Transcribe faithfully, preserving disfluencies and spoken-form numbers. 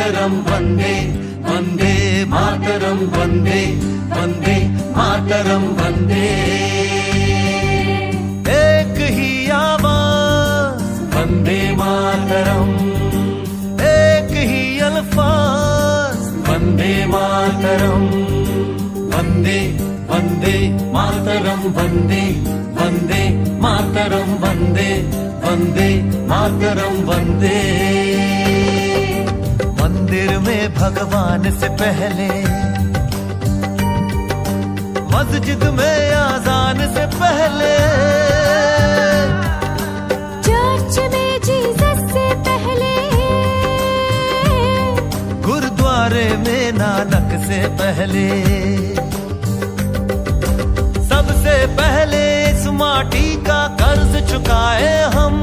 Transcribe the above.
मातरम वंदे, वंदे मातरम, वंदे, वंदे मातरम, वंदे। एक ही आवाज, वंदे मातरम। एक ही अल्फाज, वंदे मातरम। वंदे, वंदे मातरम, वंदे, वंदे मातरम, वंदे, वंदे मातरम, वंदे। मंदिर में भगवान से पहले, मस्जिद में अजान से पहले, चर्च में जीसस से पहले, गुरुद्वारे में नानक से पहले, सबसे पहले इस माटी का कर्ज चुकाए हम।